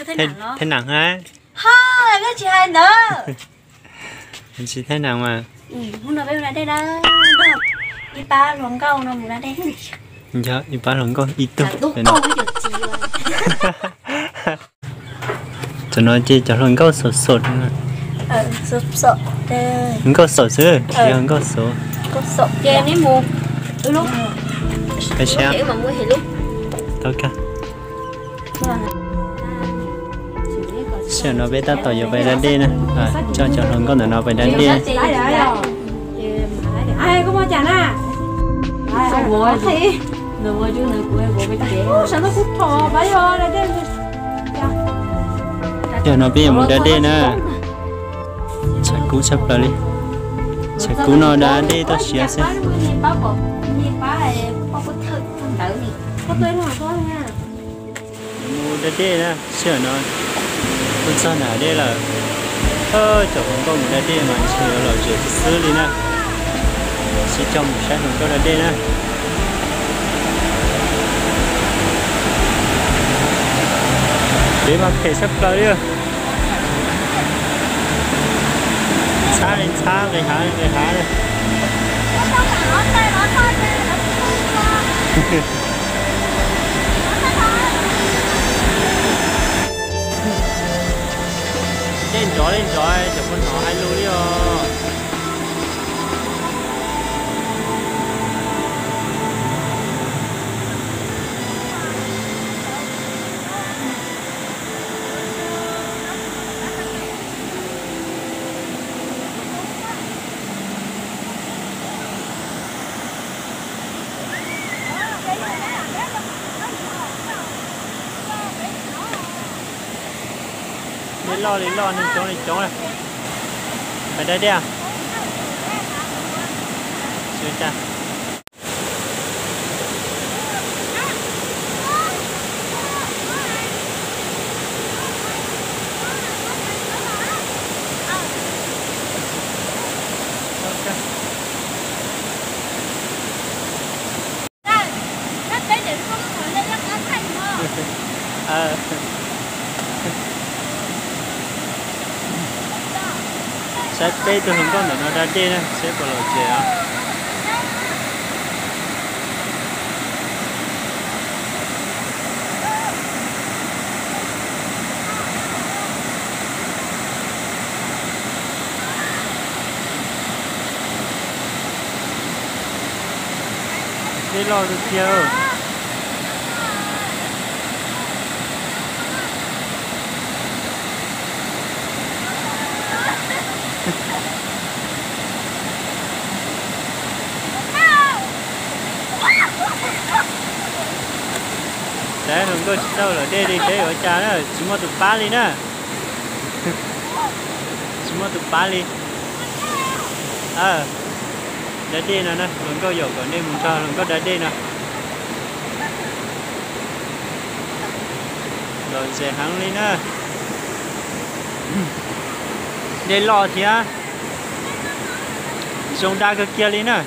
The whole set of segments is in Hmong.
Thaij nam hab. Tsis thaij nam mas. Ib pab hluas nkauj no mus da dej. Yog ib pab hluas nkauj ib tug. Cov no ces cov hluas nkauj xaum xaum. Nkauj xaum xwb, tsis yog nkauj xaum. Tau kawg. Sij hawm no peb tab tom yuav pais da dej na, coj cov hluas nkauj ntawm no pais da dej. Sij hawm no peb yuav mus da dej na. Tshav kub tshaj plaws li. Tshav kub no da dej toj siab xwb. Mus da dej na, sij hawm no kuj txog nram dej lawm. Cov hluas nkauj mus da dej mas ntshe yuav lom zem xwb xwb li na. Sib coj mus saib hluas nkauj da dej na. Kev mas phem tshaj plaws li. Ntxhab li ntxhab, nqis hav li nqis hav li. Dej nrov li nrov, cov poj ntxoog hais lus li os. Dej loj li loj, neeg coob li coob. Pais da dej. Saib peb tug hluas nkauj ntawm no da dej na, saib puas lom zem os. Dej loj tiag tiag. Saib hluas nkauj tsis tau lom dej li, saib yuav ua cas na, tsis muaj tus pab li na. Tsis muaj tus pab li. Da dej no na, hluas nkauj yaum kom nej mus nrog hluas nkauj da dej no. Lom zem heev li na. Dej loj thiab zoo da kawg kiag li na.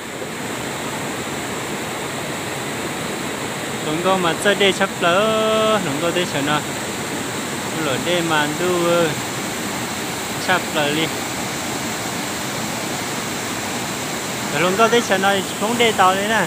Hluas nkauj mas txawj dej tshaj plaws, hluas nkauj teb chaws no. Lom dej mas ntuj tshaj plaws li. Cov hluas nkauj teb chaws no tsis poob dej tau li na.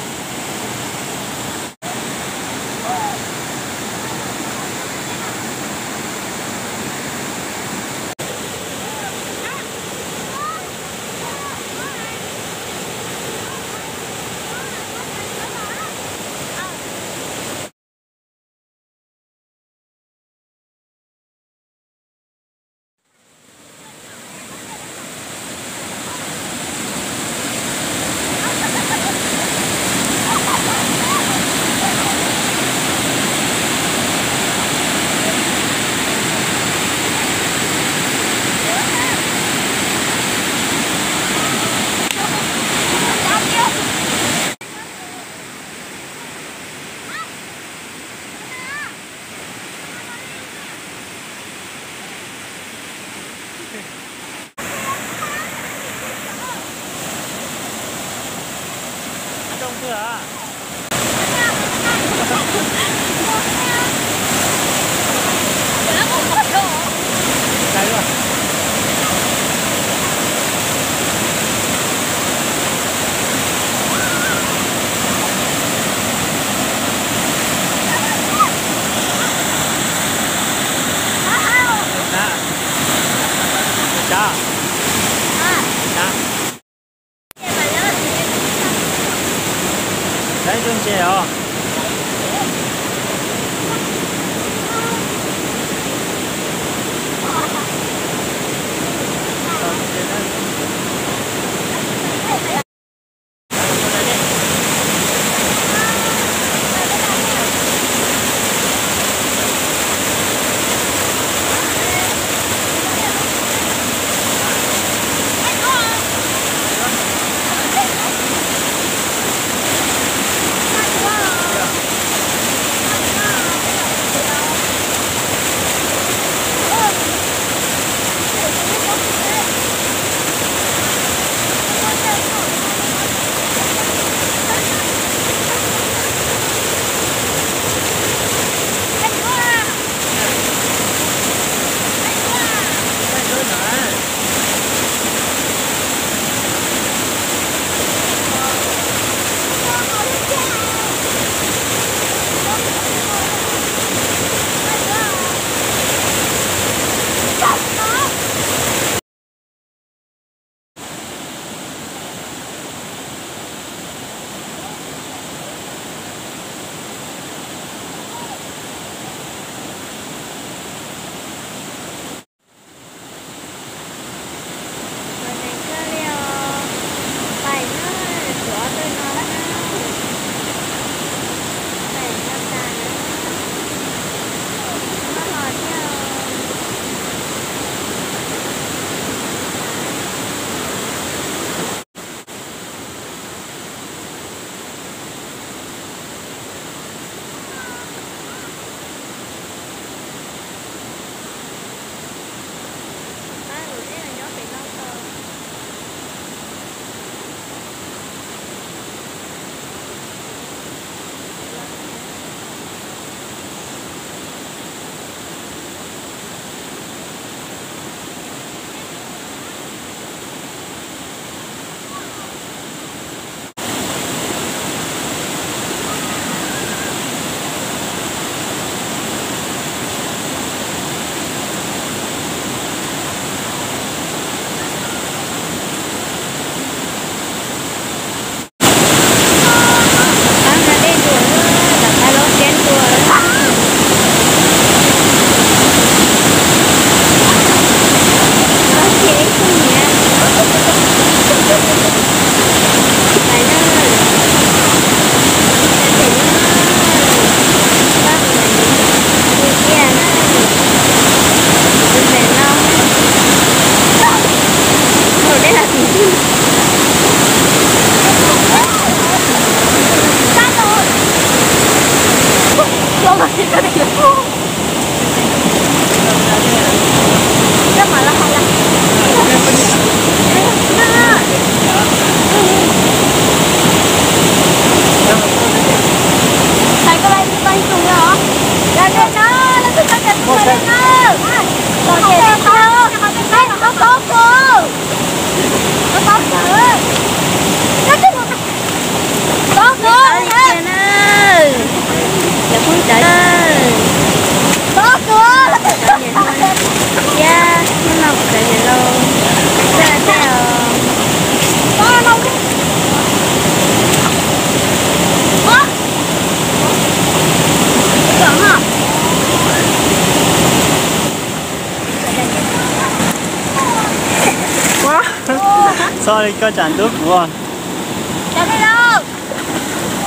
Txhob li koj tsam ntub kuv.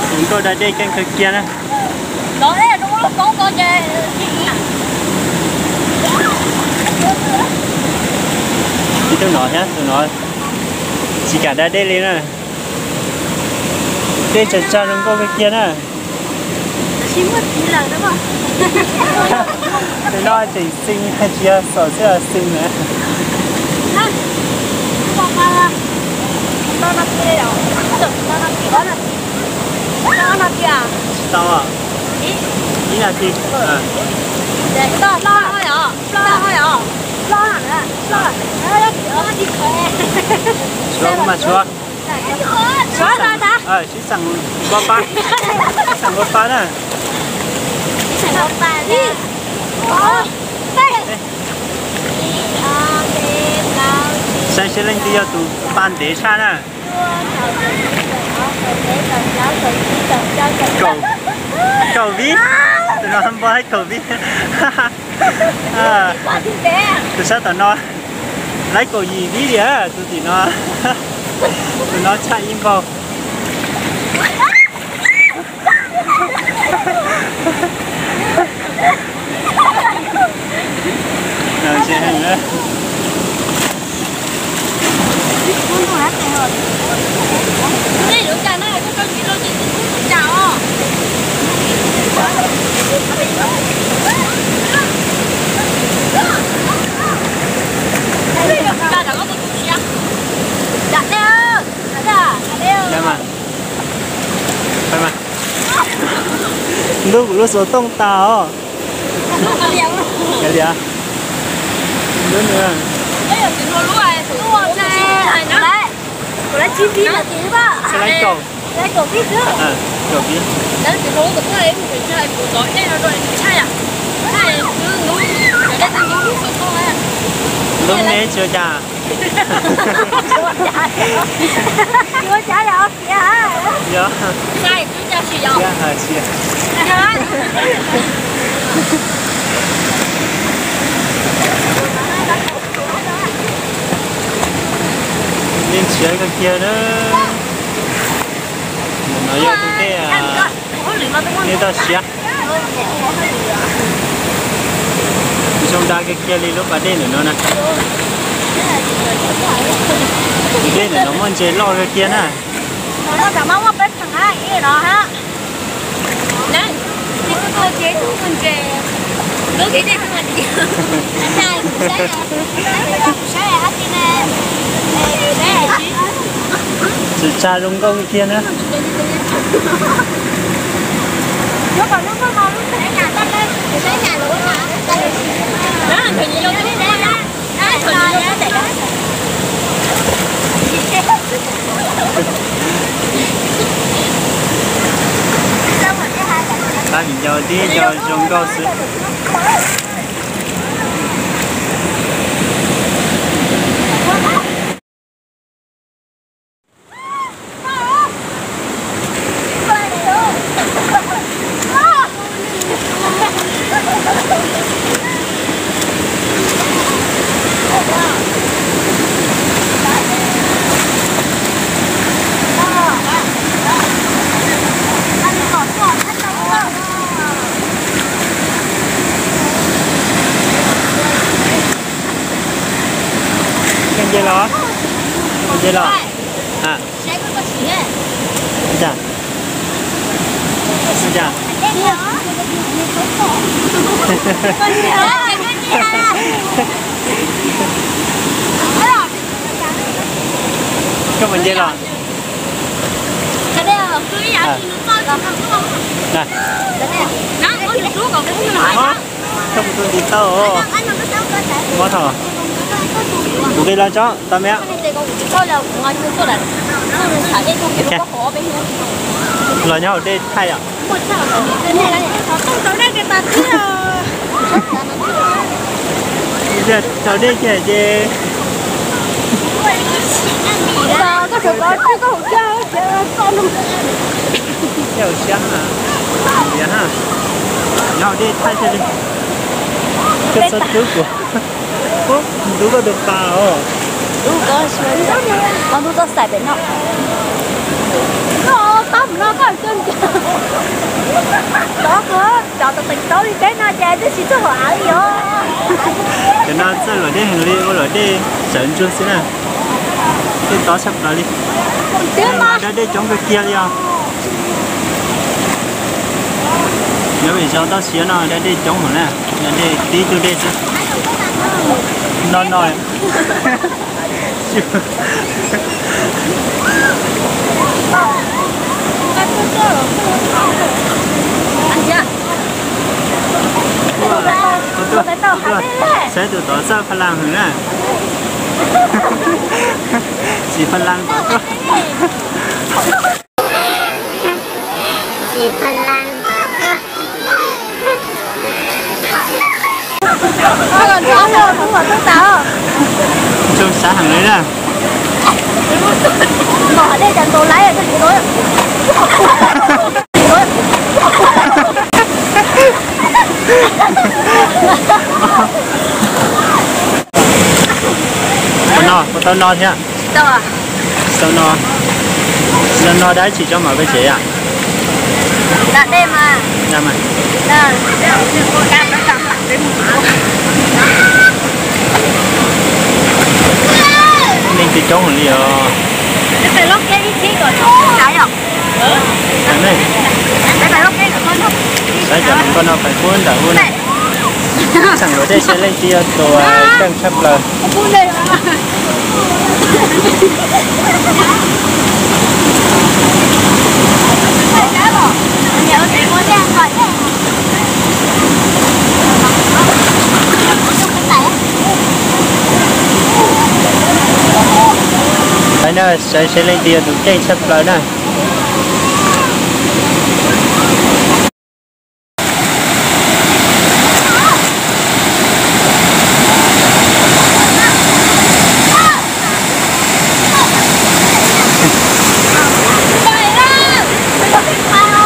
Tus nkauj da dej keej kawg kiag na. Ib tug no thiab, tus no tsis kam da dej li na. Dej tsag tsag zoo nkauj kawg kiag na. Tus no tseem xis, tsis yog xom xwb, xis na. Tsis tau. Ib nas this. Tshuav kuv mas tshuav. Sib xeem ua pa, sib xeem ua pa na. Saib seb leej twg yog tus pa ntev tshaj na. Kaum, kaum vib. Tus no npog kaum vib. Tus sab tom no laib kaum yim vib li, tus tim no, tus no tshaj ib npaug. Ntub kuv lub xov tooj tas os. Kav liam. Ntub nws. Tsis laib kaum. Kaum vib. Ntub ne tsis ua cas. Yog. Yeej nrhiav kawg kiag na. No yog tus dej, dej toj siab. Zoo da kawg kiag li lub pas dej ntawm no na. Tus dej ntawm no muaj ntses loj kawg kiag na. Tsis tsa zoo nkauj kiag na. Pab viv ncaus tib ncaus zoo nkauj xwb. Nce los, nce los. Koj mus nce los. Koj mus tua ntiv tau os. Mob thaum kuv nqis los tsob tau me. Los nyob hauv dej thaij yom. Thaum dej kiag ces nyob hauv siab na, nyob hauv dej thaij thiaj li. Koj txhob rub kuv, ntub koj tus pas os. Ntub koj, ntub koj xais pem no. Koj tab mus no koj coj tov koj cov tau teev taub li peb no ces twb tsis txog hauv av li os. Cov no txawj luam dej heev li, ua luam dej sawv ntsug xwb na. Dej tob tshaj plaws li. Dab dej coob kawg kiag li os. Nyob pem zos toj siab no dab dej coob heev na, dab dej tib tug dej xwb. No no. Saib tus tod txawj pha las heev na. Tsis pha las tod tuaj. Ntsoog sab heev li na. Puas no, puas tau no thiab? Tsis tau no. Tsis tau no dab tsi tso mam peb tsev yom. Neeg twb coob heev li os. Saib cov hluas nkauj no pais puag ntawm ub na. Tseem yuav dej saib leej twg yog tus keej tshaj plaws. Saib na, saib saib leej twg yog tus keej tshaj plaws na.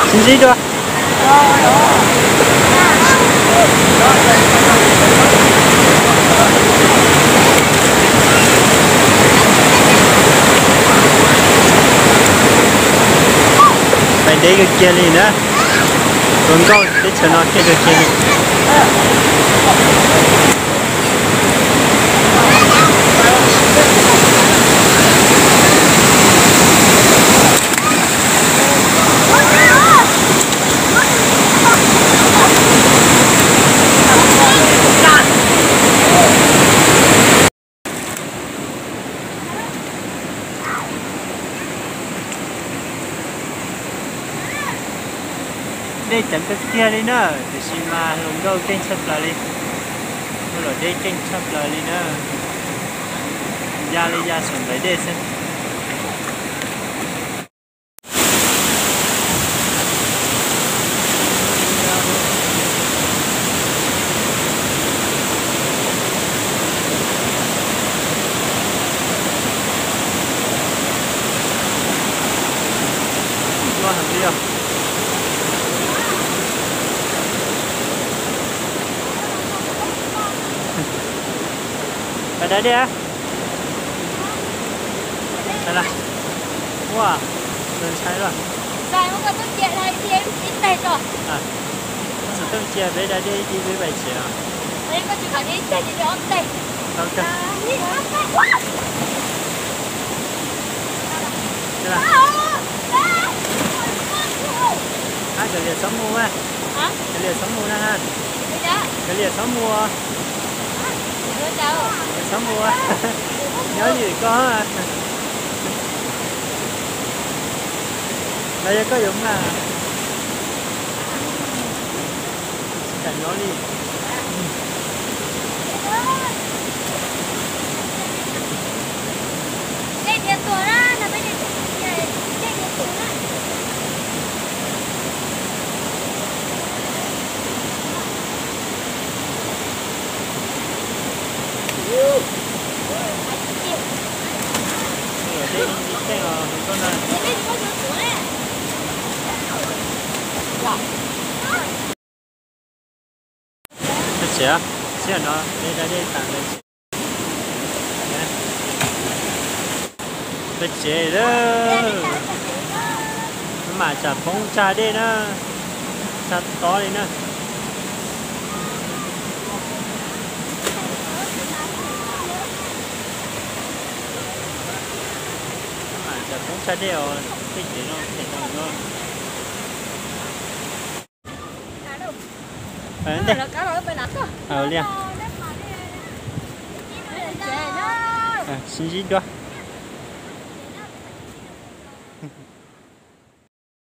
Sib ntsib dua. Pais deb kawg kiag li na. Hluas nkauj teb chaws no keej kawg kiag li. Dej ceev kawg kiag li na, tiam sis mas hluas nkauj keej tshaj plaws li. Ua luam dej keej tshaj plaws li na. Ya li ya saum nplawv dej xwb. Loj heev li os. Pais da dej. Ua, ntshai lawm. Txhob cia peb da dej ib tib peb pais tsev os. Tau kawg. Ab, cov liam txhob mus a. Cov liam txhob mus na. Cov liam txhob mus. Txhob mus. Nyob ywm koj. Los yog koj yuav mus na? Tsis kam nyob li. Peb tsev, tsev no peb da dej tas lawm. Peb tsev lawm, mam tsam poob tsag dej na, tsag tob li na. Mam tsam poob tsag dej os, tej kev no phem tau no. Ntej, li sib ntsib dua.